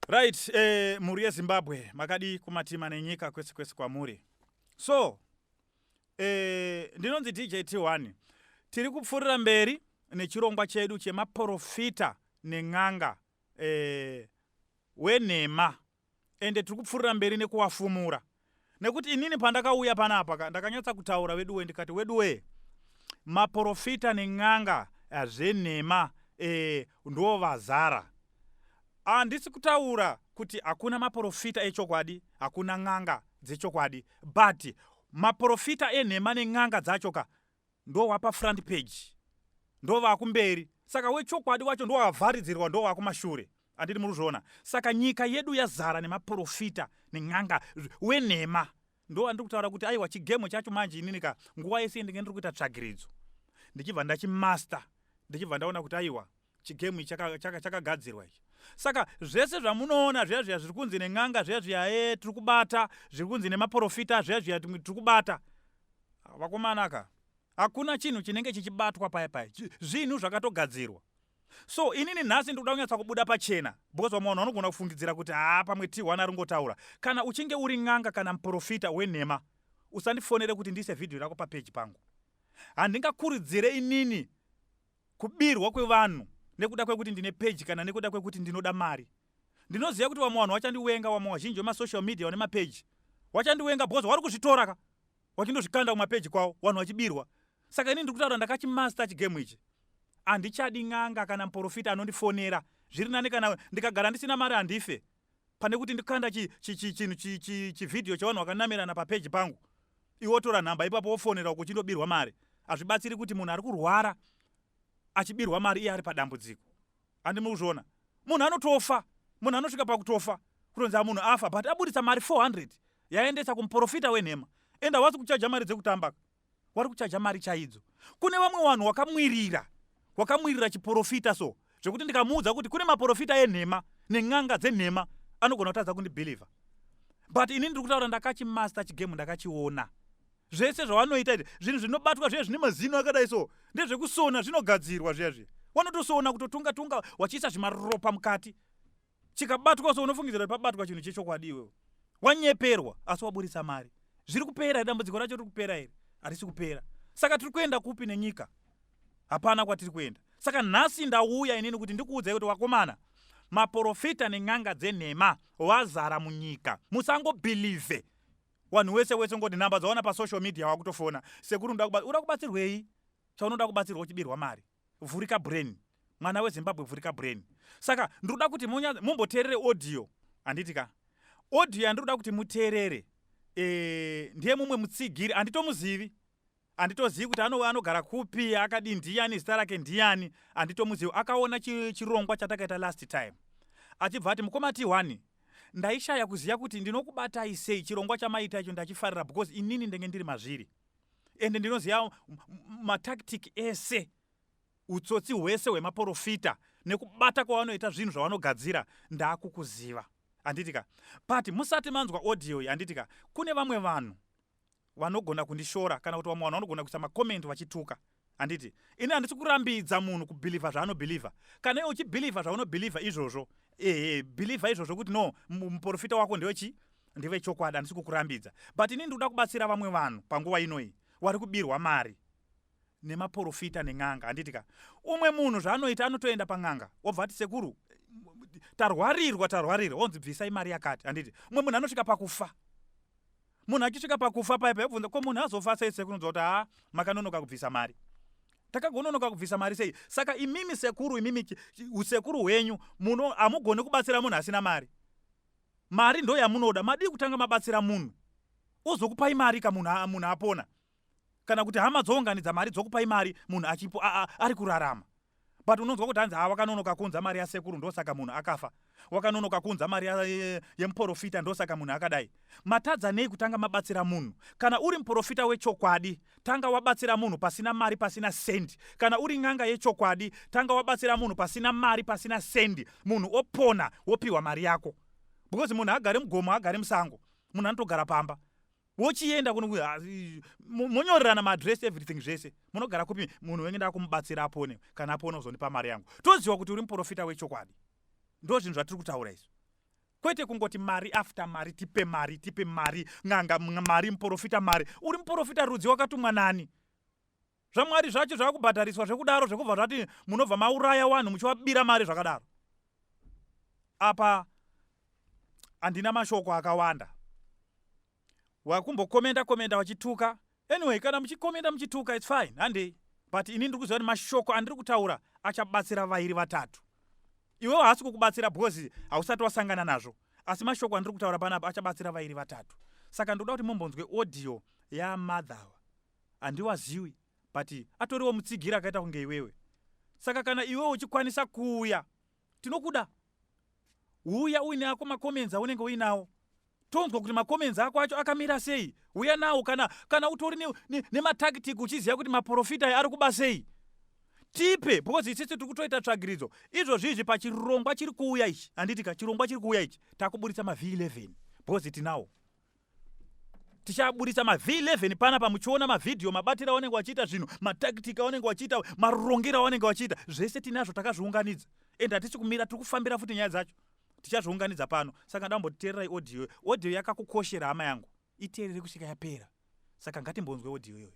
Right, mhuri yeZimbabwe, makadi kumatima nenyika kwese kwese kwamuri. So ndinonzi DJ T1. Tiri kupfuurira mberi nechirongwa chedu chemaporofita nen'anga wenhema, ende tiri kupfuurira mberi nekuwafumura, nekuti inini pandakauya panapa ka ndakanyatsa kutaura veduwe, ndikati, "Weduwe, maporofita nen'anga zvenhema ndo vazara." Handisi kutaura kuti hakuna maporofita echokwadi, hakuna n'anga dzechokwadi, but maporofita enhema nen'anga dzacho ka ndo wapa front page, ndo vakumberi. Saka wechokwadi wacho ndo wavharidzirwa, ndo wakumashure, handiti muri kuzviona? Saka nyika yedu yazara nemaporofita nen'anga wenhema. Ndo andiri kutaura kuti aiwa, chigame chacho manje, inini ka nguva yese ndinge ndiri kuita tsvagiridzo, ndichibva ndachimaster, ndichibva ndaona kuti aiwa, chigame ichi chakagadzirwa ichi. Saka zvese zvamunoona zviya zviya zviri kunzi nen'anga zviya zviya tiri kubata, zviri kunzi nemaprofita zviya zviya tiri kubata, vakomana ka, hakuna chinhu chinenge chichibatwa paya paya. Zvinhu zvakatogadzirwa. So inini nhasi ndikuda kunyatsa kubuda pachena, because vamwe vanhu vanogona kufungidzira kuti haa, pamwe T1 aringotaura. Kana uchinge uri n'anga kana muprofita wenhema, usandifonere kuti ndiise vhidhiyo rako papeji pangu. Handingakurudzire inini kubirwa kwevanhu nekuda kwekuti ndine peji kana nekuda kwekuti ndinoda mari. Ndinoziva kuti vamwe vanhu vachandiwenga, vamwe vazhinji vemasocial media vane mapeji vachandiwenga, because vari kuzvitora ka vachindozvikanda kumapeji kwavo, vanhu vachibirwa. Saka inini ndiri kutaura, ndakachimaster chigame ichi. Handichadi n'anga kana muprofita anondifonera. Zviri nani kana ndikagara ndisina mari, handife, pane kuti ndikanda chinhu chivhidhiyo chevanhu vakanamirana papeji pangu, iwe wotora nhamba ipapo wofonera uko uchindobirwa mari. Hazvibatsiri kuti munhu ari kurwara achibirwa mari, iye ari padambudziko, handimi kuzviona? Munhu anotofa, munhu anosvika pakutofa, kutonzi munhu afa, but abudisa mari 400 yaendesa kumuprofita wenhema. Ende havasi kuchaja mari dzekutamba, vari kuchaja mari chaidzo. Kune vamwe vanhu wakamwirira, wakamwirira chiprofita, so zvekuti ndikamuudza kuti kune maprofita enhema nen'anga dzenhema, anogona kutadza kundibhilivha. But ini ndiri kutaura, ndakachimaster chigame, ndakachiona zvese zvavanoita izvi. Zvinhu zvinobatwa zviya zvine mazino akadai so ndezvekusona, zvinogadzirwa zviya zviya, wanotosona, kutotunga tunga wachiisa zvimaropa mukati. Chikabatwa so unofungidzira kuti pabatwa chinhu chechokwadi. Iwewe wanyeperwa, asi waburisa mari. Zviri kupera? Dambudziko racho riri kupera here? Harisi kupera. Saka tiri kuenda kupi nenyika? Hapana kwatiri kuenda. Saka nhasi ndauya inini kuti ndikuudzai kuti, wakomana, maprofita nen'anga dzenhema wazara munyika. Musangobhilivhe vanhu wese wese ngoti nhamba dzaona pasocial media wakutofona, "Sekuru, uda kubatsirwei?" Chaunoda kubatsirwa uchibirwa mari? Vhurika brain, mwana weZimbabwe, vhurika brain. Saka ndinoda kuti mumboteerere audio, handiti ka? Audio yandinoda kuti muteerere ndiye mumwe mutsigiri. Handitomuzivi, handitozivi kuti anogara kupi, akadi, ndiyani, zita rake ndiyani, handitomuzivi. Akaona chirongwa chatakaita last time, achibva ati, "Mukoma T1, ndaishaya kuziva kuti ndinokubatai sei. Chirongwa chamaita icho ndachifarira, because inini ndenge ndiri mazviri, ende ndinoziva matactic ese, utsotsi hwese hwemaprofita nekubata kwavanoita zvinhu zvavanogadzira. Ndaakukuziva," handiti ka? But musati manzwa audio iyi, handiti ka, kune vamwe vanhu vanogona kundishora, kana kuti vamwe vanhu vanogona kuisa macomments vachituka, handiti? Ini handisi kurambidza munhu kubhilivha zvaanobhilivha. Kana iwe uchibhilivha zvaunobhilivha izvozvo, ehe, bhilivha izvozvo kuti no, muprofita wako ndewechi ndevechokwadi. Handisi kukurambidza, but ini ndikuda kubatsira vamwe vanhu panguva inoyi wari kubirwa mari nemaprofita nen'anga, handiti ka? Umwe munhu zvaanoita, anotoenda pan'anga, wobva ati, "Sekuru, tarwarirwa, tarwarirwa." Onzi, "Bvisai mari yakati," handiti? Umwe munhu anosvika pakufa. Munhu achisvika pakufa paya paya, obvunza, "Ko munhu azofa sei, sekuru?" Unonzwa kuti, "Haa, makanonoka kubvisa mari." Takagononoka kubvisa mari sei? Saka imimi sekuru, imimi usekuru hwenyu muno hamugoni kubatsira munhu asina mari. Mari ndo yamunoda. Madii kutanga mabatsira munhu, ozokupai mari ka munhu apona, kana kuti hama dzounganidza mari dzokupai mari munhu achipo ari kurarama? But unonzwa kuti hanzi, "Ha, wakanonoka kuunza mari yasekuru, ndosaka munhu akafa. Wakanonoka kuunza mari yemuprofita, ndosaka munhu akadai." Matadza nei kutanga mabatsira munhu? Kana uri muprofita wechokwadi, tanga wabatsira munhu pasina mari, pasina sendi. Kana uri n'anga yechokwadi, tanga wabatsira munhu pasina mari, pasina sendi, munhu opona, wopiwa mari yako, because munhu agare mugomo, agare musango, munhu anotogara pamba. Wochienda kuno, monyorerana maadress, everything zvese, munogara kupi, munhu wenge ndakumubatsira apone. Kana apone, uzondipa mari yangu, toziva kuti uri muprofita wechokwadi. Ndo zvinhu zvatiri kutaura izvi. Kwete kungoti mari after mari, tipe mari, tipe mari, n'anga mari, muprofita mari. Uri muprofita rudzi wakatumwa nani? ZvaMwari zvacho zvakubhadhariswa zvekudaro zvekubva zvati munobva mauraya wanhu muchiwabira mari zvakadaro. Apa handina mashoko akawanda. Wakumbokomenda komenda vachituka. Anyway, kana muchikomenda muchituka it's fine, handei. But ini ndiri kuziva kuti mashoko andiri kutaura achabatsira vairi vatatu. Iwewe haasi kukubatsira because hausati wasangana nazvo. Asi mashoko andiri kutaura panapa achabatsira vairi vatatu. Saka ndoda kuti mumbonzwe audio yamother ava. Handiwaziwi but atoriwo mutsigiri akaita kunge iwewe. Saka kana iwewe uchikwanisa kuuya, tinokuda. Uya uine ako macomments aunenge uinawo. Tonzwa kuti macomments ako acho akamira sei. Uya nawo kana, kana utori nematactic ne, ne uchiziva kuti maprofita aya ari kuba sei. Tipe because isisi tiri kutoita tsvagiridzo. Izvozvi izvi pachirongwa chiri kuuya ichi, handiti ka chirongwa chiri kuuya ichi, takuburitsa ma V11 because tinawo. Tichaburitsa ma V11 panapa muchiona mavhidhiyo mabatiro avanenge vachiita zvinhu, matactic avanenge vachiita, marongero avanenge vachiita, zvese tinazvo takazviunganidza. And hatisi kumira, tiri kufambira futi nyaya dzacho. Tichazviunganidza pano. Saka ndambotiteererai audio. Audio yakakukoshera hama yangu. Iteerere kusvika yapera. Saka ngatimbonzwe audio iyoyo.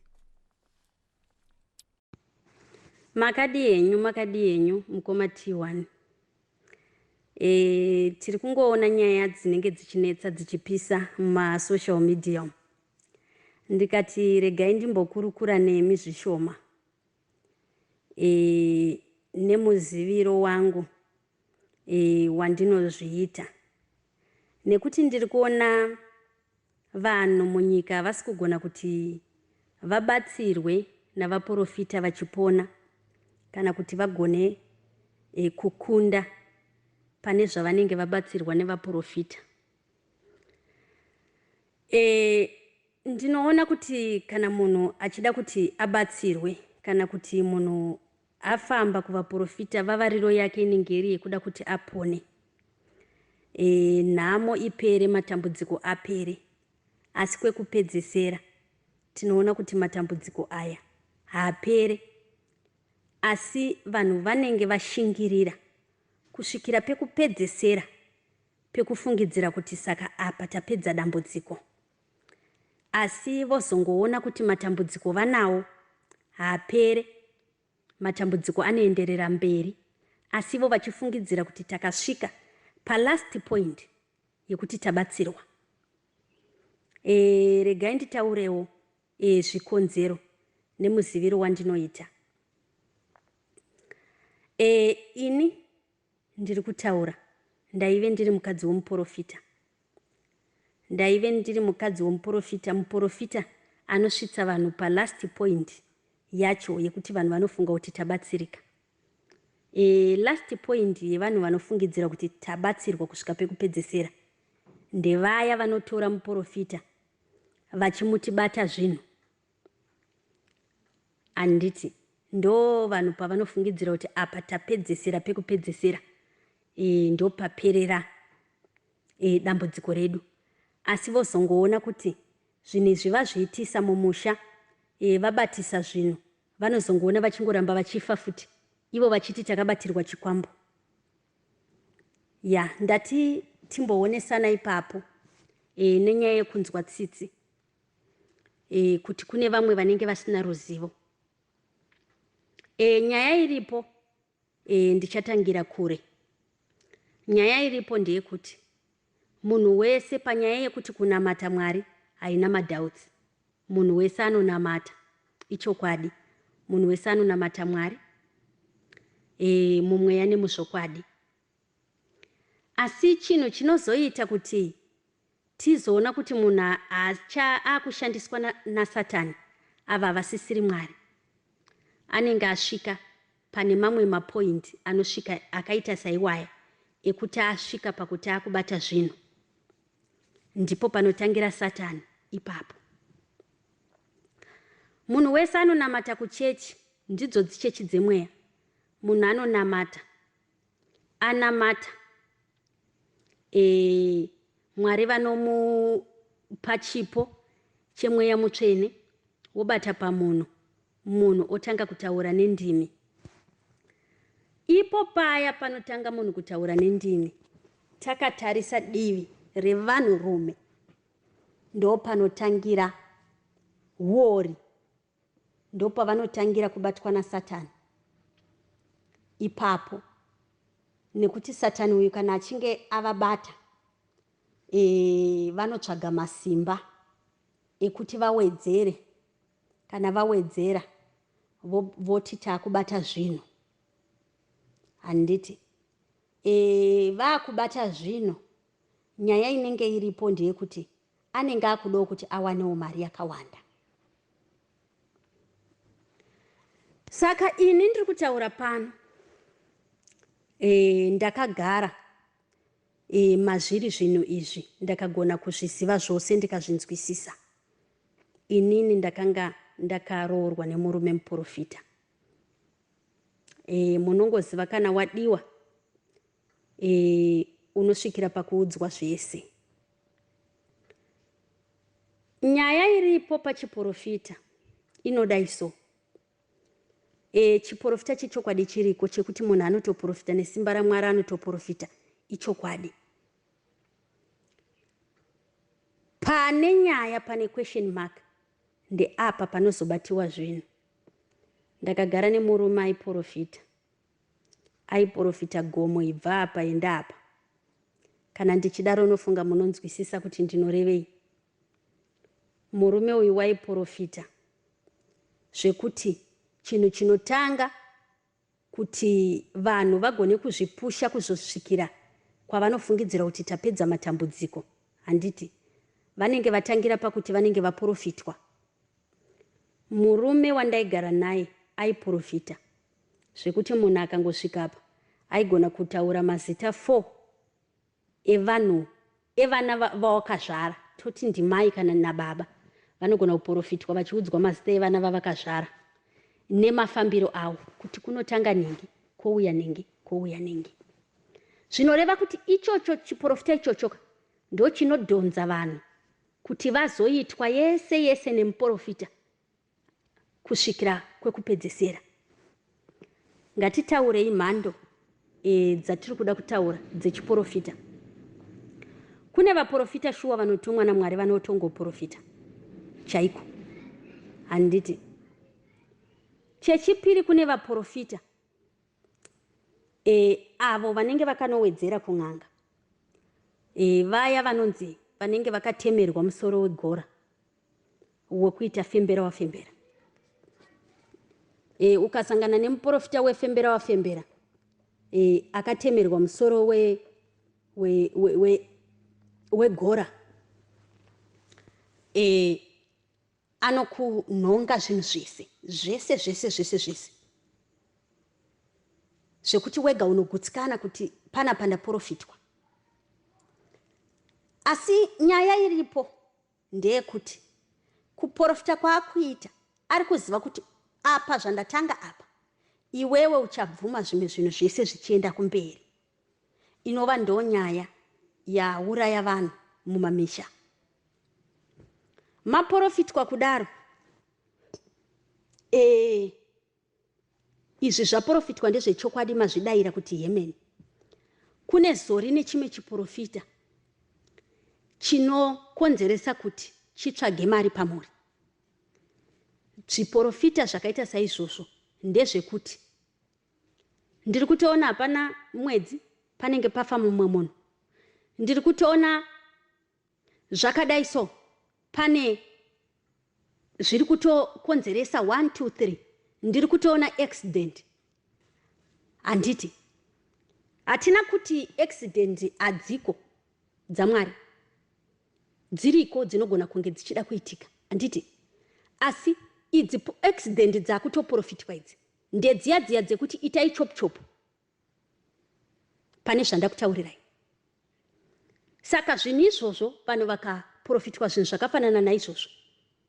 Makadii henyu, makadii henyu mukoma T1. E, tiri kungoona nyaya dzinenge dzichinetsa dzichipisa mumasocial media umu. Ndikati regai ndimbokurukura nemi zvishoma e, nemuziviro wangu e, wandinozviita nekuti ndiri kuona Vanhu munyika havasi kugona kuti vabatsirwe navaporofita vachipona kana kuti vagone e, kukunda pane zvavanenge vabatsirwa nevaporofita. E, ndinoona kuti kana munhu achida kuti abatsirwe kana kuti munhu Afamba kuvaporofita vavariro yake inenge iri yekuda kuti apone. E, nhamo ipere matambudziko apere. Asi kwekupedzesera tinoona kuti matambudziko aya haapere asi vanhu vanenge vashingirira kusvikira pekupedzesera pekufungidzira kuti saka apa tapedza dambudziko. Asi vozongoona kuti matambudziko vanawo haapere, matambudziko anoenderera mberi asi ivo vachifungidzira kuti takasvika palast point yekuti tabatsirwa. E, regai nditaurewo e, zvikonzero nemuziviro wandinoita. E, ini ndiri kutaura ndaive ndiri mukadzi womuporofita. Ndaive ndiri mukadzi womuporofita, muporofita anosvitsa vanhu palast point yacho yekuti vanhu vanofunga kuti tabatsirika. E, last point yevanhu vanofungidzira kuti tabatsirwa kusvika pekupedzesera ndevaya vanotora muporofita vachimuti bata zvinhu. Handiti ndo vanhu pavanofungidzira kuti apa tapedzesera pekupedzesera e, ndopaperera e, dambudziko redu asi vozongoona kuti zvinhu izvi vazviitisa mumusha e, vabatisa zvinhu vanozongoona vachingoramba vachifa futi ivo vachiti takabatirwa chikwambo ya ndati timboonesana ipapo e, nenyaya yekunzwa tsitsi e, kuti kune vamwe vanenge vasina ruzivo e, nyaya iripo E, ndichatangira kure. Nyaya iripo ndeyekuti munhu wese panyaya yekuti kunamata Mwari haina madoubts. Munhu wese anonamata, ichokwadi. Munhu wese anonamata Mwari e, mumweya nemuzvokwadi. Asi chinhu chinozoita kuti Tizoona kuti munhu haacha akushandiswa naSatani ava havasisiri Mwari. Anenge asvika pane mamwe mapoint anosvika akaita saiwaya ekuti asvika pakuti akubata zvinhu. Ndipo panotangira Satani ipapo. Munhu wese anonamata kuchechi ndidzo dzichechi dzemweya. Munhu anonamata anamata e, Mwari vanomupa chipo chemweya mutsvene wobata pamunhu munhu otanga kutaura nendimi. Ipo paya panotanga munhu kutaura nendimi. Takatarisa divi revanhurume ndopanotangira huori, ndopavanotangira kubatwa nasatani ipapo, nekuti satani uyu kana achinge avabata vanotsvaga masimba ekuti vawedzere. Kana vawedzera voti takubata zvinhu, handiti? Vakubata zvino, nyaya inenge iripo ndeyekuti anenge akudawo kuti awanewo mari yakawanda. Saka ini ndiri kutaura pano, ndakagara mazviri zvinhu izvi, ndakagona kuzviziva zvose ndikazvinzwisisa. Inini ndakanga ndakaroorwa nemurume muprofita. Munongoziva kana wadiwa unosvikira pakuudzwa zvese. Nyaya iripo pachiprofita inodai so. Chiprofita chechokwadi chiriko chekuti munhu anotoprofita nesimba raMwari, anotoprofita ichokwadi. Pane nyaya, pane question mark, ndeapa panozobatiwa zvinhu. Ndakagara nemurume aiprofita, aiprofita gomo ibva apa enda apa. Kana ndichidaro unofunga munonzwisisa kuti ndinorevei. Murume uyu waiprofita zvekuti chinhu chinotanga kuti vanhu vagone kuzvipusha kuzosvikira kwavanofungidzira kuti tapedza matambudziko, handiti vanenge vatangira pakuti vanenge vaprofitwa. Murume wandaigara naye aiprofita zvekuti munhu akangosvika apa aigona kutaura mazita 4 evanhu, evana vawakazvara, toti ndimai kana nababa, vanogona kuprofitwa vachiudzwa mazita evana vavakazvara nemafambiro avo, kuti kunotanga nhingi, kwouya nhingi, kwouya nhingi. Zvinoreva kuti ichocho chiprofita ichochoka ndochinodhonza vanhu kuti vazoitwa yese yese nemuprofita kusvikira kwekupedzesera. Ngatitaurei mhando dzatiri kuda kutaura dzechiprofita. Kune vaprofita shuwa vanotumwa naMwari, vanotongoprofita chaiko, handiti? Chechipiri, kune vaprofita avo vanenge vakanowedzera kun'anga, vaya vanonzi vanenge vakatemerwa musoro wegora wekuita fembera wafembera. Ukasangana nemuprofita wefembera wafembera, akatemerwa musoro wegora, anokunhonga zvinhu zvese zvese zvese zvese zvese, zvekuti wega unogutsikana kuti panapa ndaprofitwa. Asi nyaya iripo ndeyekuti kuprofita kwaakuita, ari kuziva kuti apa zvandatanga apa, iwewe uchabvuma zvimwe zvinhu zvese zvichienda kumberi, inova ndo nyaya yauraya vanhu mumamisha. Maprofitwa kudaro, izvi zvaprofitwa ndezvechokwadi, mazvidayira kuti hemeni. Kune zori nechimwe chiprofita chinokonzeresa kuti chitsvage mari pamuri. Zviprofita zvakaita saizvozvo ndezvekuti ndiri kutoona hapana mwedzi panenge pafa mumwe munhu, ndiri kutoona zvakadai, so pane zviri kutokonzeresa 1 2 3, ndiri kutoona accident, handiti? Hatina kuti accident hadziko dzaMwari, dziriko, dzinogona kunge dzichida kuitika, handiti? Asi idzi accident dzakutoprofitwa idzi ndedziya dziya dzekuti itai chop chop pane zvandakutaurirai. Saka zvinhu izvozvo, vanhu vakaprofitwa zvinhu zvakafanana naizvozvo,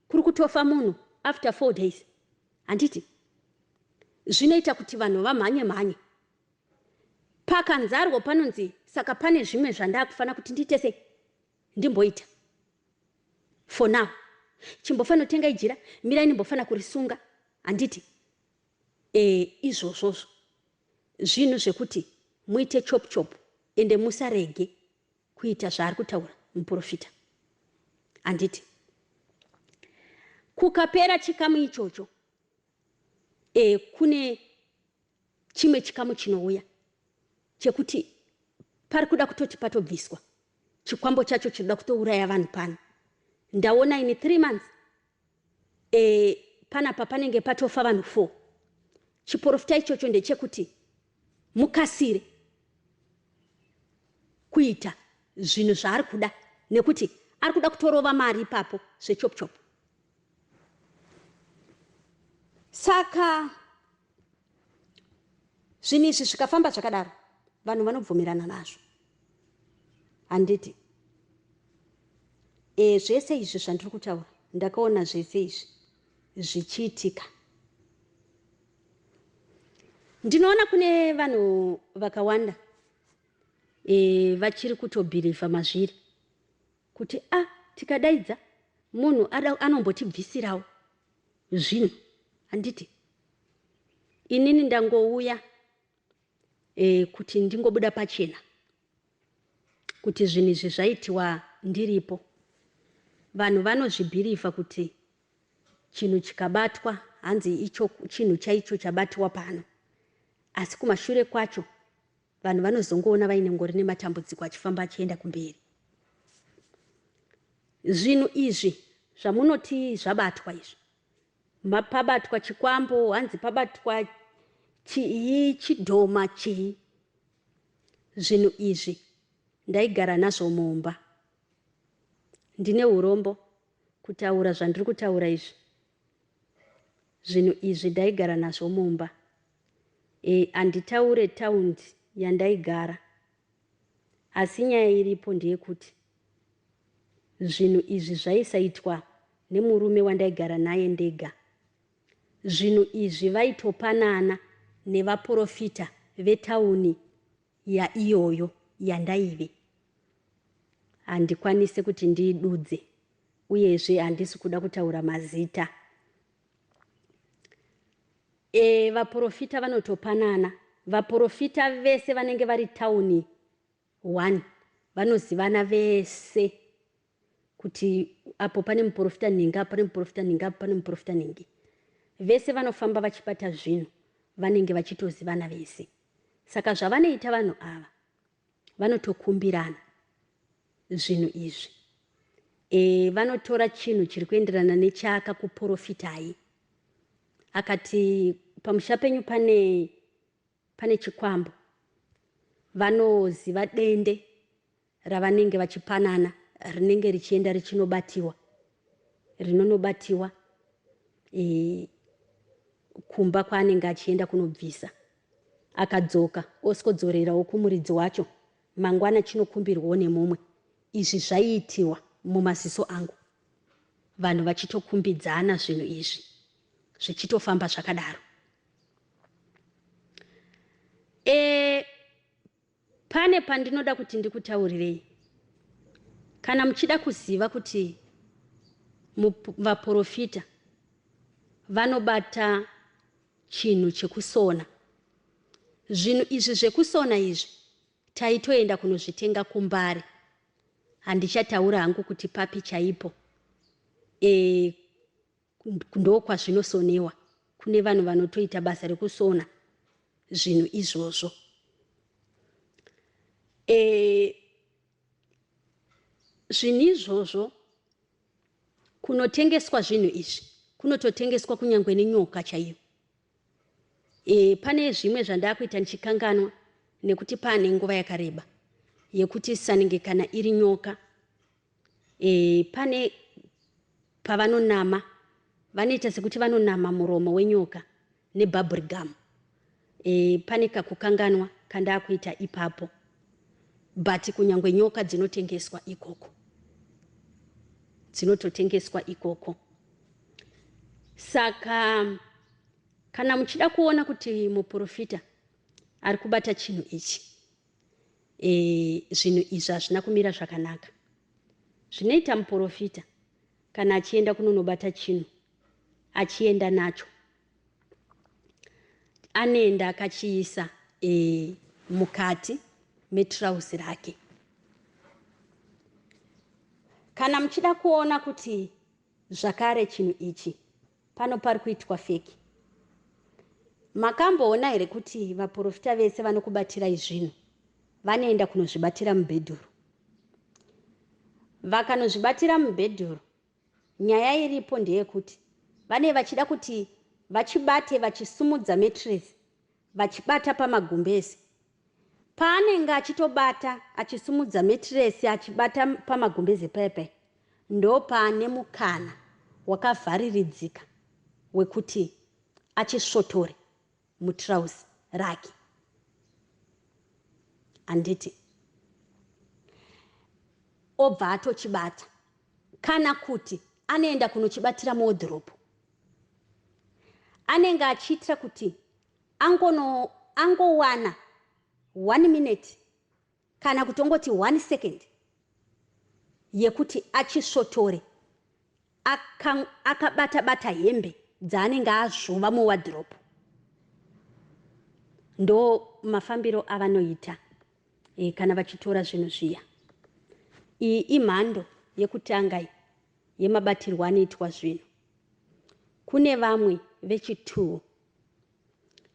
kuri kutofa munhu after 4 days, handiti? Zvinoita kuti vanhu vamhanye mhanye. Pakanzarwo panonzi saka pane zvimwe zvandakufanira kuti ndiite sei, ndimboita for now, chimbofanira kutenga ijira, mirai ndimbofanira kurisunga, handiti? Izvozvozvo zvinhu zvekuti muite chop chop, ende musarege. kuita zvaari kutaura muprofita. Handiti kukapera chikamu ichocho, e, kune chimwe chikamu chinouya chekuti pari kuda kutoti patobviswa chikwambo chacho chinoda kutouraya vanhu pano. Ndaona ini 3 months, e, panapa panenge patofa vanhu 4. Chiprofita ichocho ndechekuti mukasire kuita zvinhu zvaari kuda, nekuti ari kuda kutorova mari ipapo zvechop chop. Saka zvinhu izvi zvikafamba zvakadaro, vanhu vanobvumirana nazvo, handiti? E, zvese izvi zvandiri kutaura, ndakaona zvese izvi zvichiitika. Ndinoona kune vanhu vakawanda, e, vachiri kutobhilivha mazviri kuti a tikadaidza munhu anombotibvisirawo zvinhu, handiti? Inini ndangouya, e, kuti ndingobuda pachena kuti zvinhu izvi zvaitiwa ndiripo. Vanhu vanozvibhilivha kuti chinhu chikabatwa, hanzi icho chinhu chaicho chabatiwa pano, asi kumashure kwacho vanhu vanozongoona vaine ngori nematambudziko achifamba achienda kumberi. Zvinhu izvi zvamunoti zvabatwa izvi, pabatwa chikwambo, hanzi pabatwa chii, chidhoma, chii, zvinhu izvi ndaigara nazvo mumba. Ndine urombo kutaura zvandiri kutaura izvi. Zvinhu izvi ndaigara nazvo mumba. E, handitaure taundi yandaigara, asi nyaya iripo ndeyekuti zvinhu izvi zvaisaitwa nemurume wandaigara naye ndega. Zvinhu izvi vaitopanana nevaprofita vetauni yaiyoyo yandaive. Handikwanisi kuti ndiidudze, uyezve handisi kuda kutaura mazita. E, vaprofita vanotopanana. Vaprofita vese vanenge vari tauni 1 vanozivana vese kuti apo pane muprofita nhingi, apo pane muprofita nhingi, apo pane muprofita nhingi. Vese vanofamba vachibata zvinhu vanenge vachitozivana vese. Saka zvavanoita vanhu ava, vanotokumbirana zvinhu izvi. E, vanotora chinhu chiri kuenderana nechaakakuprofitai. Akati pamusha penyu pane chikwambo, vanoziva dende ravanenge vachipanana rinenge richienda richinobatiwa, rinonobatiwa, e, kumba kwaanenge achienda kunobvisa. Akadzoka osikodzorerawo kumuridzi wacho, mangwana chinokumbirwawo nemumwe. Izvi zvaiitiwa mumaziso angu, vanhu vachitokumbidzana zvinhu izvi, zvichitofamba zvakadaro. E, pane pandinoda kuti ndikutaurirei. Kana muchida kuziva kuti vaprofita vanobata chinhu chekusona, zvinhu izvi zvekusona izvi taitoenda kunozvitenga kuMbare. Handichataura hangu kuti papi chaipo. E, ndokwazvinosonewa. Kune vanhu vanotoita basa rekusona zvinhu izvozvo. E, zvinhu izvozvo kunotengeswa zvinhu izvi kunototengeswa kunyange nenyoka chaiyo. E, pane zvimwe zvandakuita ndichikanganwa nekuti pane nguva yakareba yekuti sanenge kana iri nyoka, e, pane pavanonama, vanoita sekuti vanonama muromo wenyoka nebubblegum. E, pane kakukanganwa kandakuita ipapo, but kunyange nyoka dzinotengeswa ikoko, dzinototengeswa ikoko. Saka kana muchida kuona kuti muprofita ari kubata chinhu ichi, e, zvinhu izvi hazvina kumira zvakanaka. Zvinoita muprofita kana achienda kunonobata chinhu, achienda nacho, anoenda akachiisa, e, mukati metrausi rake. Kana muchida kuona kuti zvakare chinhu ichi pano pari kuitwa feki, makamboona here kuti vaprofita vese vanokubatirai zvinhu vanoenda kunozvibatira mubhedhuru? Vakanozvibatira mubhedhuru, nyaya iripo ndeyekuti vane vachida kuti vachibate vachisumudza metresi vachibata pamagumbezi. Paanenge achitobata achisumudza metiresi achibata pamagumbeze paya paya, ndopaane mukana wakavhariridzika wekuti achisvotore mutirauzi rake. Handiti obva atochibata, kana kuti anoenda kunochibatira muwodhiropu. Anenge achiitira kuti angono angowana one minute kana kutongoti one second yekuti achisvotore akabata bata hembe dzaanenge azvova muwadhiropu. Ndo mafambiro avanoita e, kana vachitora zvinhu zviya. Iyi imhando yekutanga iyi yemabatirwo anoitwa zvinhu. Kune vamwe vechituwo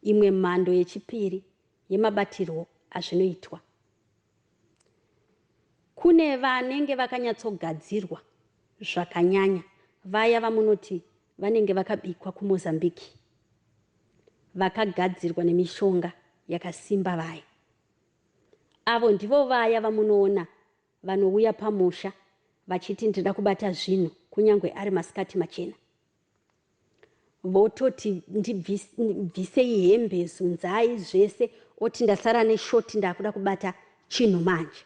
Imwe mhando yechipiri yemabatirwo azvinoitwa. Kune vanenge vakanyatsogadzirwa zvakanyanya, vaya vamunoti vanenge vakabikwa kuMozambique, vakagadzirwa nemishonga yakasimba vaya. Avo ndivo vaya vamunoona vanouya pamusha vachiti ndinoda kubata zvinhu kunyange ari masikati machena. Vototi ndibvisei hembe, zunzai zvese, oti ndasara neshoti ndakuda kubata chinhu manje.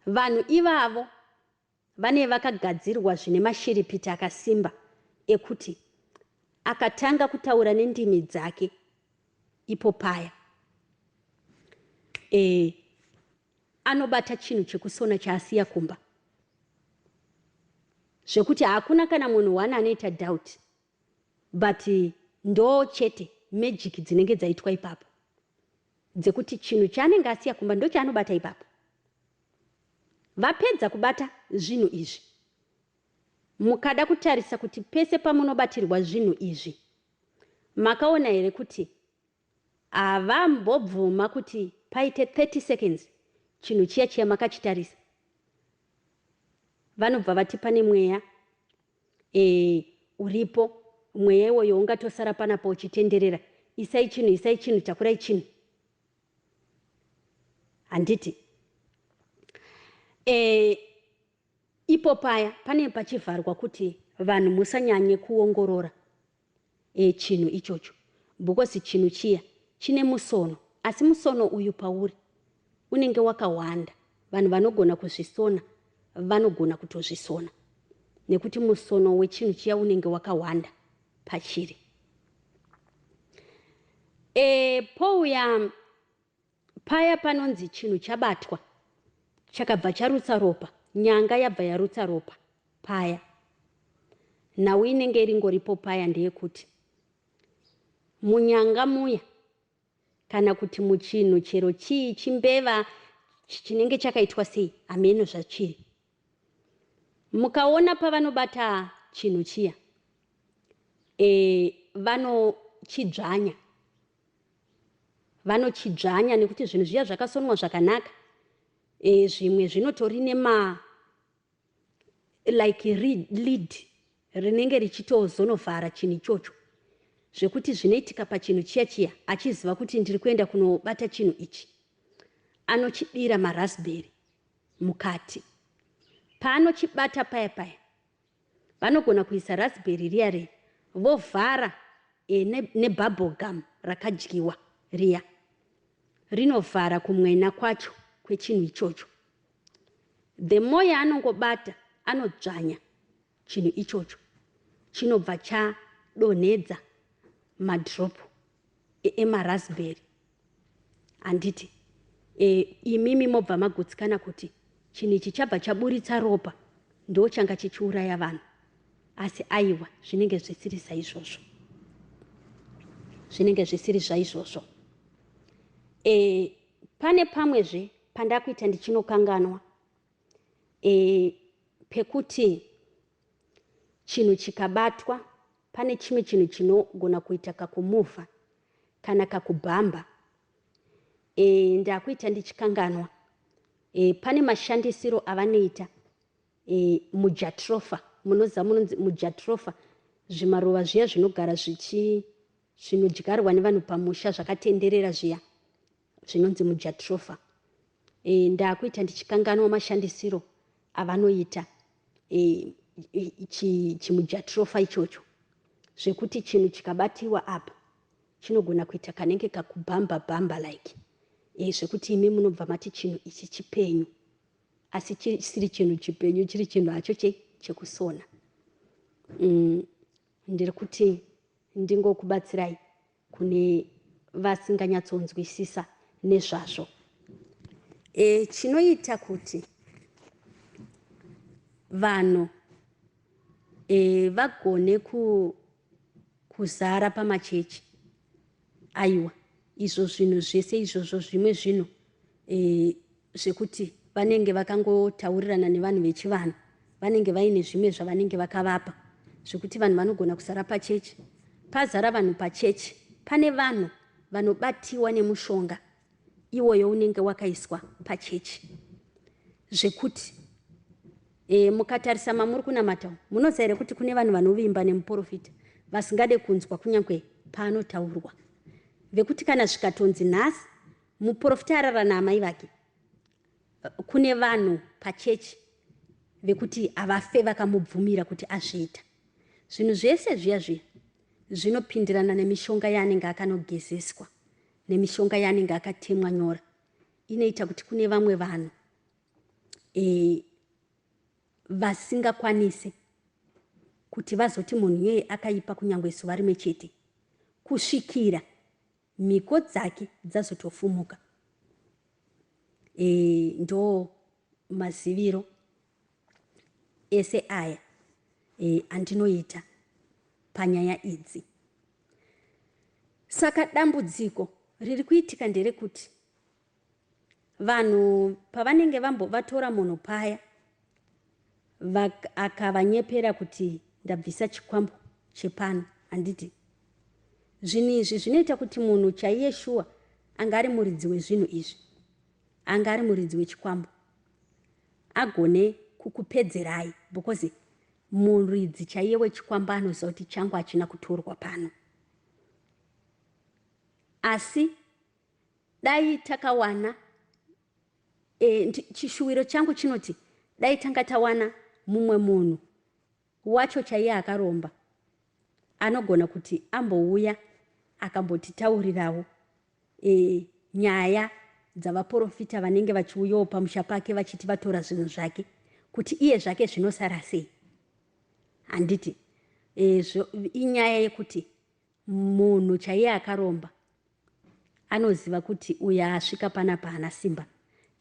Vanhu ivavo vane vakagadzirwa zvine mashiripiti akasimba ekuti akatanga kutaura nendimi dzake ipo paya e, anobata chinhu chekusona chaasiya kumba zvekuti hakuna kana munhu one anoita doubt, but ndo chete magic dzinenge dzaitwa ipapo dzekuti chinhu chaanenge asiya kumba ndochaanobata ipapo. Vapedza kubata zvinhu izvi, mukada kutarisa kuti pese pamunobatirwa zvinhu izvi, makaona here kuti havambobvuma kuti paite 30 seconds chinhu chiya chiya makachitarisa? Vanobva vati pane mweya e, uripo, mweya iwoyo ungatosara panapa uchitenderera, isai chinhu, isai chinhu, takurai chinhu. Handiti e, ipo paya pane pachivharwa kuti vanhu musanyanye kuongorora e, chinhu ichocho, because chinhu chiya chine musono, asi musono uyu pauri unenge wakawanda. Vanhu vanogona kuzvisona, vanogona kutozvisona nekuti musono wechinhu chiya unenge wakawanda pachiri. E, pouya paya panonzi chinhu chabatwa chakabva charutsa ropa, nyanga yabva yarutsa ropa paya, nhau inenge iringoripo paya ndeyekuti munyanga muya kana kuti muchinhu chero chii chimbeva chinenge chakaitwa sei, hameno zvachiri, mukaona pavanobata chinhu chiya e, vanochidzvanya, vanochidzvanya nekuti zvinhu zviya zvakasonwa zvakanaka. E, zvimwe zvinotori nema like lead rinenge richitozonovhara chinhu ichocho, zvekuti zvinoitika pachinhu chiya chiya achiziva kuti ndiri kuenda kunobata chinhu ichi, anochidira maraspberry mukati. Paanochibata paya paya, vanogona kuisa raspberry riya riya vovhara e, nebubble gum rakadyiwa riya, rinovhara kumwena kwacho kwechinhu ichocho. The more yaanongobata anodzvanya chinhu ichocho, chinobva chadonhedza madrop emaraspberry. Handiti e, imimi mobva magutsikana kuti chinhu ichi chabva chaburitsa ropa, ndo changa chichiuraya vanhu, asi aiwa, zvinenge zvisiri saizvozvo, zvinenge zvisiri zvaizvozvo. E, pane pamwezve pandakuita ndichinokanganwa. E, pekuti chinhu chikabatwa pane chimwe chinhu chinogona kuita kakumuvha kana kakubhamba. E, ndakuita ndichikanganwa. E, pane mashandisiro avanoita e, mujatrofa munoziva munonzi mujatrofa zvimaruva zviya zvinogara zvichi zvinodyarwa nevanhu pamusha zvakatenderera zviya zvinonzi mujatrofa e, ndakuita ndichikanganwa mashandisiro avanoita e, chimujatrofa ichocho zvekuti chinhu chikabatiwa apa chinogona kuita kanenge kakubhamba bhamba like e, zvekuti imi munobva mati chinhu ichi chipenyu asi chisiri chinhu chipenyu chiri chinhu hacho chekusona ndiri kuti ndingokubatsirai kune vasinganyatsonzwisisa nezvazvo e, chinoita kuti vanhu e, vagone ku, kuzara pamachechi aiwa izvo zvinhu zvese izvozvo zvimwe zvinhu e, zvekuti vanenge vakangotaurirana nevanhu vechivanhu vanenge vaine zvimwe zvavanenge vakavapa zvekuti vanhu vanogona kusara pachechi pazara vanhu pachechi pane vanhu vanobatiwa nemushonga iwoyo unenge wakaiswa pachechi zvekuti e, mukatarisa mamuri kunamata munoziva here kuti kune vanhu vanovimba nemuprofita vasingade kunzwa kunyange paanotaurwa vekuti kana zvikatonzi nhasi muprofita arara naamai vake kune vanhu pachechi vekuti havafe vakamubvumira kuti azviita zvinhu zvese zviya zviya zvinopindirana nemishonga yaanenge akanogezeswa nemishonga yaanenge akatemwa nyora inoita kuti kune vamwe vanhu e, vasingakwanise kuti vazoti munhu iyeye akaipa kunyange zuva rimwe chete kusvikira mhiko dzake dzazotofumuka e, ndo maziviro ese aya e, andinoita panyaya idzi saka dambudziko riri kuitika nderekuti vanhu pavanenge vatora munhu paya akavanyepera kuti ndabvisa chikwambo chepano handiti zvinhu izvi zvinoita kuti munhu chaiye shuwa anga ari muridzi wezvinhu izvi anga ari muridzi wechikwambo agone kukupedzerai because muridzi chaiye wechikwambo anoziva kuti changu hachina kutorwa pano asi dai takawana e, chishuwiro changu chinoti dai tanga tawana mumwe munhu wacho chaiye akaromba anogona kuti ambouya akambotitaurirawo e, nyaya dzavaprofita vanenge vachiuyawo pamusha pake vachiti vatora zvinhu zvake kuti iye zvake zvinosara sei handiti e, inyaya yekuti munhu chaiye akaromba anoziva kuti uyo asvika panapa haana simba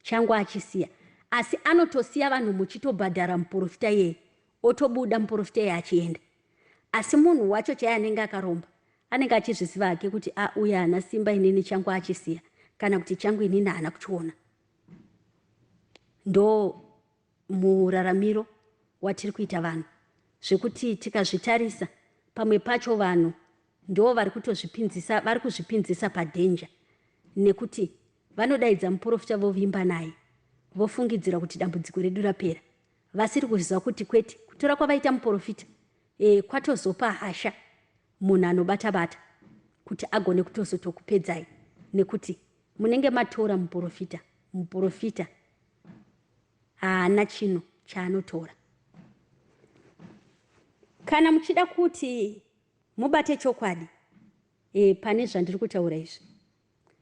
changu achisiya asi anotosiya vanhu muchitobhadhara muprofita iyeye otobuda muprofita iyeye achienda asi munhu wacho chaiye anenge akaromba anenge achizviziva hake kuti a uyo haana simba inini changu achisiya kana kuti changu inini haana kuchiona ndo muraramiro watiri kuita vanhu zvekuti tikazvitarisa pamwe pacho vanhu ndo vari kutozvipinzisa vari kuzvipinzisa padhenja nekuti vanodaidza muprofita vovimba naye vofungidzira kuti dambudziko redu rapera vasiri kuziva kuti kwete kutora kwavaita muprofita e, kwatozopa hasha munhu anobata bata kuti agone kutozotokupedzai nekuti munenge matora muprofita muprofita haana chinhu chaanotora kana muchida kuti mubate chokwadi e, pane zvandiri kutaura izvi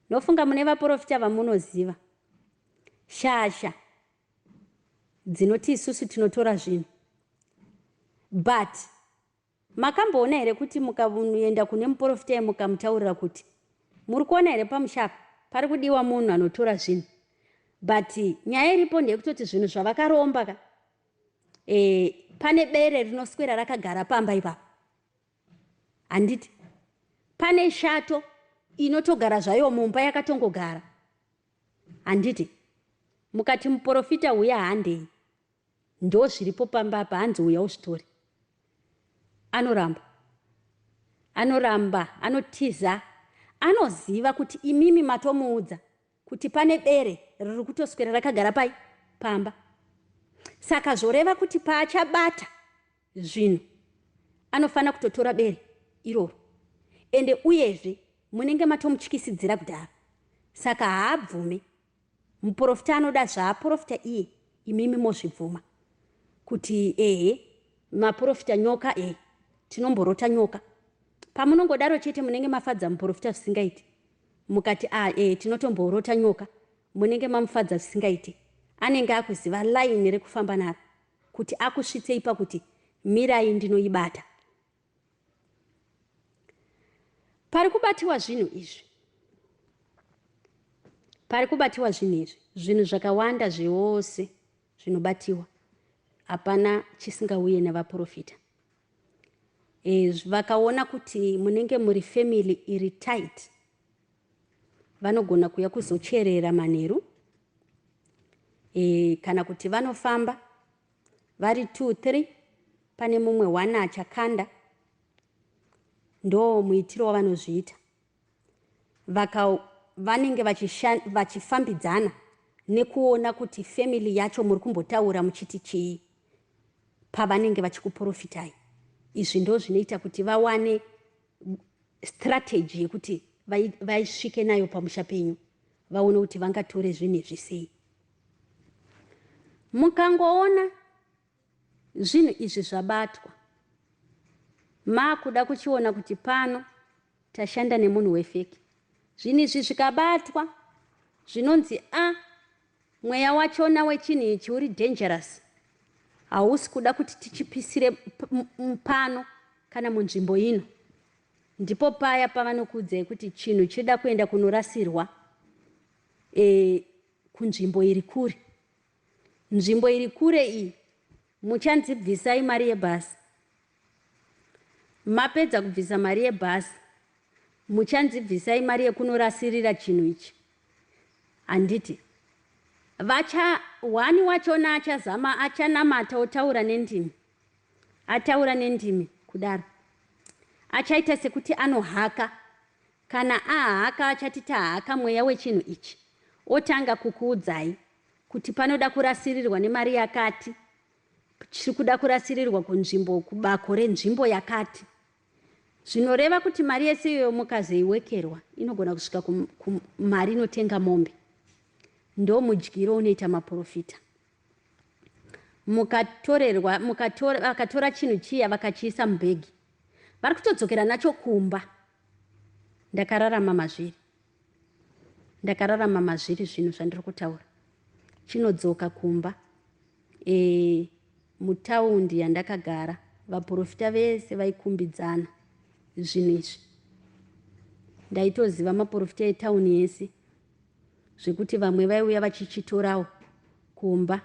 nofunga mune vaprofita vamunoziva shasha dzinoti isusu tinotora zvinhu but Makamboona here kuti mukaenda kune muporofita mukamutaurira kuti muri kuona here pamusha apa pari kudiwa munhu anotora zvinhu but nyaya iripo ndeyekutoti zvinhu zvavakaromba ka e, pane bere rinoswera rakagara pamba ipapo handiti pane shato inotogara zvayo mumba yakatongogara handiti mukati muporofita uya handei. Ndo zviripo pamba apa, hanzi uya uzvitore. Anoramba, anoramba, anotiza. Anoziva kuti imimi matomuudza kuti pane bere riri kutoswera rakagara pai pamba. Saka zvoreva kuti paachabata zvinhu anofanira kutotora bere iroro, ende uyezve munenge matomutyisidzira kudhara, saka haabvume. Muprofita anoda zvaaprofita iye, imimi mozvibvuma kuti ehe, maprofita nyoka, ehe, tinomborota nyoka. Pamunongodaro chete munenge mafadza muprofita zvisingaiti. Mukati a ehe, tinotomborota nyoka, munenge mamufadza zvisingaiti. Anenge akuziva line rekufamba naro kuti akusvitsei pakuti mirai ndinoibata. Pari kubatiwa zvinhu izvi, pari kubatiwa zvinhu izvi, zvinhu zvakawanda zvose zvinobatiwa, hapana chisingauye nevaprofita. E, vakaona kuti munenge muri family iri tight, vanogona kuya kuzocherera manheru, e, kana kuti vanofamba vari 2 3, pane mumwe one achakanda. Ndo muitiro wavanozviita. Vaka vanenge vachifambidzana nekuona kuti family yacho muri kumbotaura muchiti chii pavanenge vachikuprofitai. Izvi ndo zvinoita kuti vawane strategy yekuti vaisvike nayo pamusha penyu, vaone kuti vangatore zvinhu izvi sei. Mukangoona zvinhu izvi zvabatwa, makuda kuchiona kuti pano tashanda nemunhu wefeki. Zvinhu izvi zvikabatwa, zvinonzi a mweya wachona wechinhu ichi uri dangerous, hausi kuda kuti tichipisire pano kana munzvimbo ino. Ndipo paya pavanokuudzai kuti chinhu chida kuenda kunorasirwa, e, kunzvimbo iri kure. Nzvimbo iri kure iyi, muchanzi bvisai mari yebhasi. Mapedza kubvisa mari yebhasi, muchanzi bvisai mari yekunorasirira chinhu ichi, handiti? Vacha wani wachona achazama, achanamata, otaura nendimi. Ataura nendimi kudaro, achaita sekuti anohaka. Kana ahaka, achati tahaka mweya wechinhu ichi, otanga kukuudzai kuti panoda kurasirirwa nemari yakati, chiri kuda kurasirirwa kunzvimbo, kubako renzvimbo yakati. Zvinoreva kuti mari yese iyoyo mukazoiwekerwa inogona kusvika kumari inotenga mombe. Ndo mudyiro unoita maprofita. Mukatorerwa, vakatora chinhu chiya vakachiisa mubhegi, vari kutodzokera nacho kumba. Ndakararama mazviri, ndakararama mazviri zvinhu zvandiri kutaura. Chinodzoka kumba. E, mutaundi yandakagara, vaprofita vese vaikumbidzana zvinhu izvi. Ndaitoziva maprofita etauni yese, zvekuti vamwe vaiuya vachichitorawo kumba,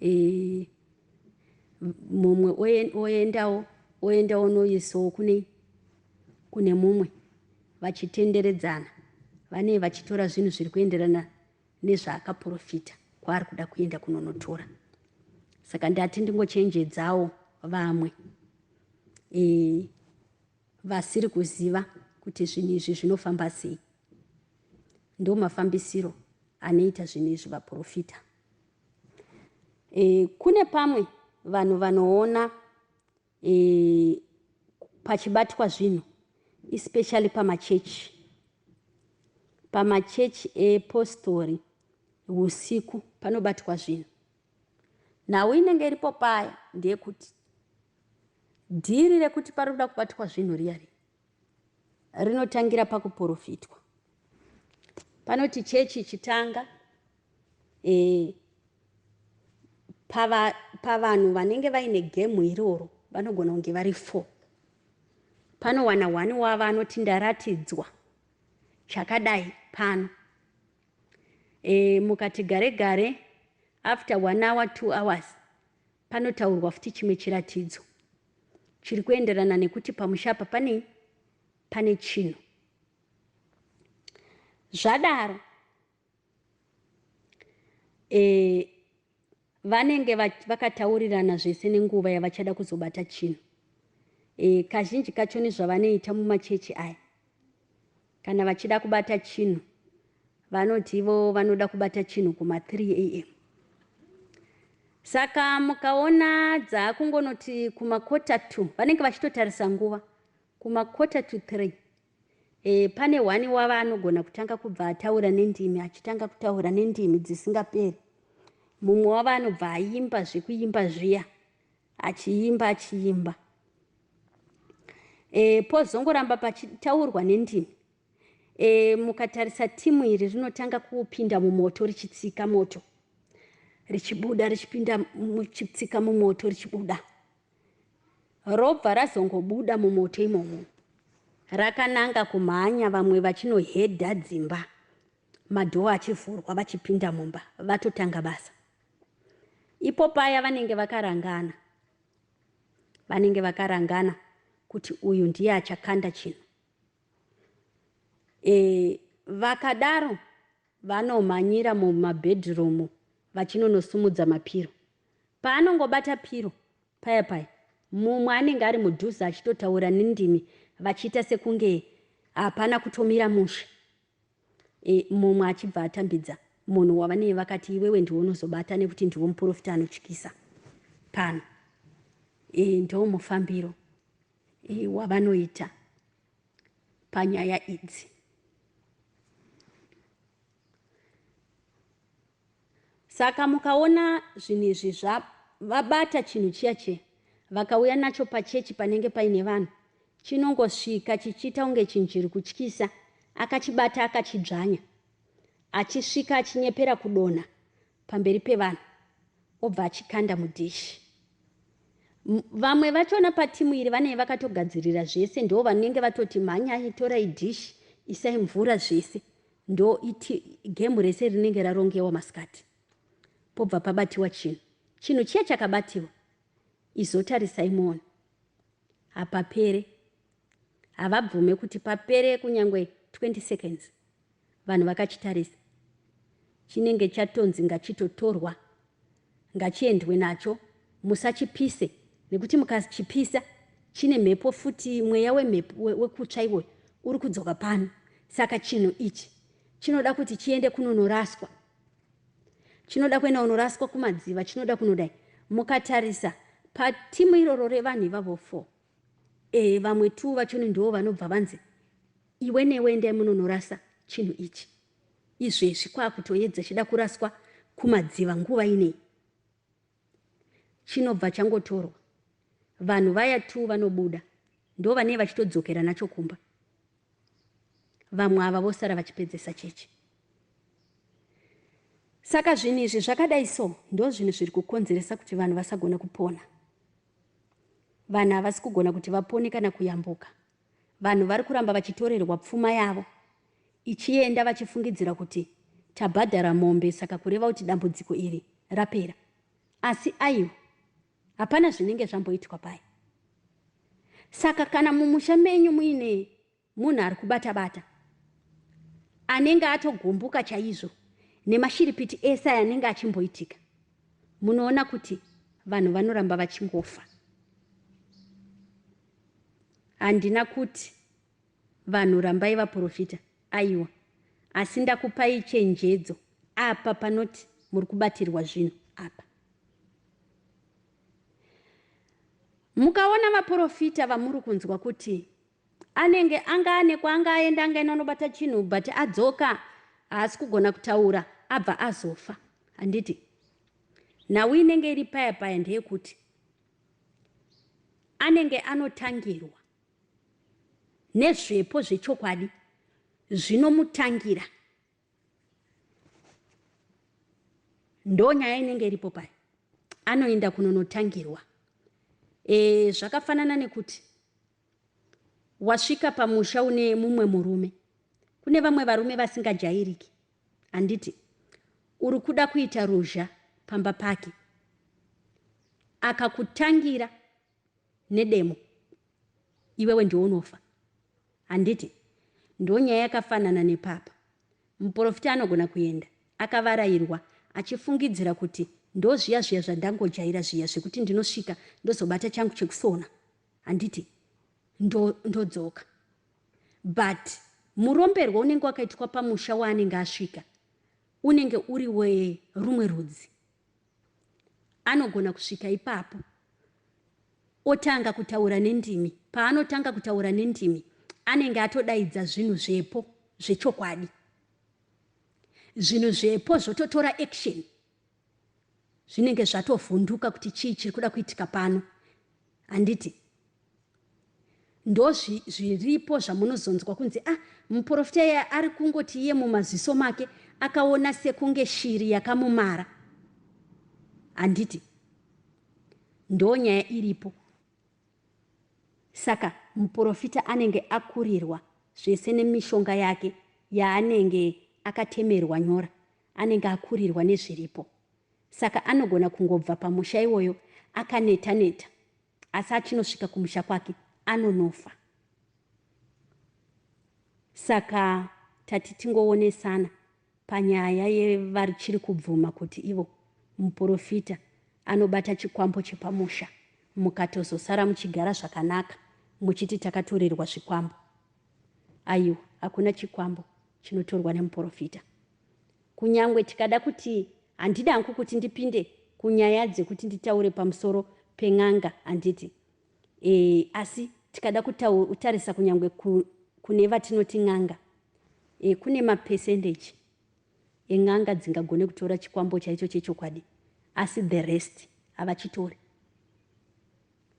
e, mumwe oendawo, oendawo noisawo kune mumwe, vachitenderedzana. Vanee vachitora zvinhu zviri kuenderana nezvaakaprofita kwaari kuda kuenda kunonotora. Saka ndati ndingochenjedzawo vamwe, e, vasiri kuziva kuti zvinhu izvi zvinofamba sei. Ndo mafambisiro anoita zvinhu izvi vaprofita. E, kune pamwe vanhu vanoona, e, pachibatwa zvinhu, especially pamachechi, pamachechi epostori usiku panobatwa zvinhu. Nhau inenge iripo paya ndeyekuti dhiri rekuti pari kuda kubatwa zvinhu riya riya rinotangira pakuprofitwa. Panoti chechi ichitanga, e, pavanhu vanenge vaine gemu iroro vanogona kunge vari 4. Panowana one wavo anoti ndaratidzwa chakadai pano. E, mukati gare gare, after 1 hour, 2 hours, panotaurwa futi chimwe chiratidzo chiri kuenderana nekuti pamusha apa pane chinhu. Zvadaro, e, Vanenge vakataurirana zvese nenguva yavachada kuzobata chinhu. E, kazhinji kacho nezvavanoita mumachechi aya kana vachida kubata chinhu vanoti ivo vanoda kubata chinhu kuma 3 am. Saka mukaona dzaakungonoti kuma quarter to, vanenge vachitotarisa nguva kuma quarter to 3. E, pane one wava anogona kutanga kubva ataura nendimi, achitanga kutaura nendimi dzisingaperi. Mumwe wava anobva aimba zvekuimba zviya, achiimba achiimba. E, pozongoramba pachitaurwa nendimi. E, mukatarisa timu iri rinotanga kupinda mumoto richitsika moto richibuda, richipinda muchitsika mumoto richibuda, robva razongobuda mumoto imomo rakananga kumhanya, vamwe vachinohedha dzimba, madhoo achivhurwa vachipinda mumba, vatotanga basa. Ipo paya vanenge vakarangana, vanenge vakarangana kuti uyu ndiye achakanda chinhu. E, vakadaro vanomhanyira mumabhedhurumu vachinonosumudza mapiro. Paanongobata piro paya paya, mumwe anenge ari mudhuze achitotaura nendimi, vachiita sekunge hapana kutomira mushe. E, mumwe achibva atambidza munhu wavanenge vakati iwewe ndiwe unozobata nekuti ndiwe muprofita anotyisa pano. E, ndo mufambiro e, wavanoita panyaya idzi. Saka mukaona zvinhu izvi vabata chinhu chiya chiya, vakauya nacho pachechi panenge paine vanhu, chinongosvika chichiita kunge chinhu chiri kutyisa, akachibata akachidzvanya, achisvika achinyepera kudonha pamberi pevanhu, obva achikanda mudhishi. Vamwe vachona patimu iri vanenge vakatogadzirira zvese, ndo vanenge vatoti mhanyai, torai dhishi, isai mvura, zvese ndo iti gemu rese rinenge rarongewa masikati. Pobva pabatiwa chinhu, chinhu chiya chakabatiwa izotarisai muone, hapapere, havabvume kuti papere kunyangwe 20 seconds vanhu vakachitarisa. Chinenge chatonzi ngachitotorwa, ngachiendwe nacho, musachipise nekuti mukachipisa chine mhepo futi, mweya wemhepo wekutsva iwoyo uri kudzoka pano. Saka chinhu ichi chinoda kuti chiende kunonoraswa, chinoda kuenda kunoraswa kumadziva, chinoda kunodai. Mukatarisa patimu iroro revanhu ivavo 4, e, vamwe 2 vachoni ndivo vanobva vanzi iwe newe endai munonorasa chinhu ichi izvezvi, kwakutoedza chida kuraswa kumadziva nguva inei. Chinobva changotorwa, vanhu vaya 2 vanobuda ndo vanee vachitodzokera nacho kumba, vamwe ava vosara vachipedzesa chechi. Saka zvinhu izvi zvakadai so ndo zvinhu zviri kukonzeresa kuti vanhu vasagona kupona. Vanhu havasi kugona kuti vapone kana kuyambuka. Vanhu vari kuramba vachitorerwa pfuma yavo ichienda, vachifungidzira kuti tabhadhara mombe saka kureva kuti dambudziko iri rapera, asi aiwa, hapana zvinenge zvamboitwa paya. Saka kana mumusha menyu muine munhu ari kubata-bata anenge atogumbuka chaizvo nemashiripiti ese aya anenge achimboitika, munoona kuti vanhu vanoramba vachingofa. Handina kuti vanhu rambai vaprofita, aiwa, asi ndakupai chenjedzo apa panoti muri kubatirwa zvinhu apa. Mukaona vaprofita vamuri kunzwa kuti anenge anga ane kwaanga aenda, anga aenda unobata chinhu, but adzoka haasi kugona kutaura, abva azofa, handiti? Nhau inenge iri paya paya ndeyekuti anenge anotangirwa nezvepo zvechokwadi zvinomutangira. Ndo nyaya inenge iripo paya, anoenda kunonotangirwa. E, zvakafanana nekuti wasvika pamusha une mumwe murume, kune vamwe varume vasingajairiki, handiti? Uri kuda kuita ruzha pamba pake, akakutangira nedemo, iwewe ndiwe unofa, handiti? Ndo nyaya yakafanana nepapa. Muprofita anogona kuenda akavarairwa achifungidzira kuti Ndozviya zviya zvandangojaira zviya zvekuti ndinosvika ndozobata changu chekusona handiti ndodzoka but muromberwo unenge wakaitwa pamusha waanenge asvika unenge uri werumwe rudzi anogona kusvika ipapo otanga kutaura nendimi paanotanga kutaura nendimi anenge atodaidza zvinhu zvepo zvechokwadi zvinhu zvepo zvototora action zvinenge zvatovhunduka kuti chii chiri kuda kuitika pano handiti ndozviripo zvamunozonzwa kunzi ah muprofita iye ari kungoti iye mumaziso make akaona sekunge shiri yakamumara handiti ndonyaya iripo saka muprofita anenge akurirwa zvese nemishonga yake yaanenge akatemerwa nyora anenge akurirwa nezviripo saka anogona kungobva pamusha iwoyo akaneta neta asi achinosvika kumusha kwake anonofa saka tati tingoonesana panyaya yevachiri kubvuma kuti ivo muprofita anobata chikwambo chepamusha mukatozosara muchigara zvakanaka muchiti takatorerwa zvikwambo aiwa hakuna chikwambo chinotorwa nemuprofita kunyangwe tikada kuti handidi hangu kuti ndipinde kunyaya dzekuti nditaure pamusoro pen'anga handiti e, asi tikada kutarisa kunyangwe ku, kune vatinoti n'anga e, kune mapercentage en'anga dzingagone kutora chikwambo chaicho chechokwadi asi the rest havachitori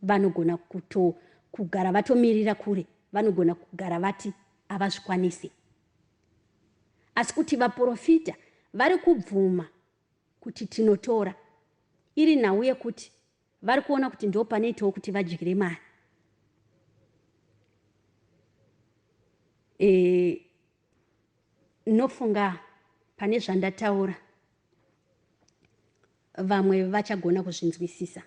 vanogona kuto kugara vatomirira kure vanogona kugara vati havazvikwanisi asi kuti vaprofita vari kubvuma kuti tinotora iri nhau yekuti vari kuona kuti ndo panoitawo kuti vadyire mari e, nofunga pane zvandataura vamwe vachagona kuzvinzwisisa.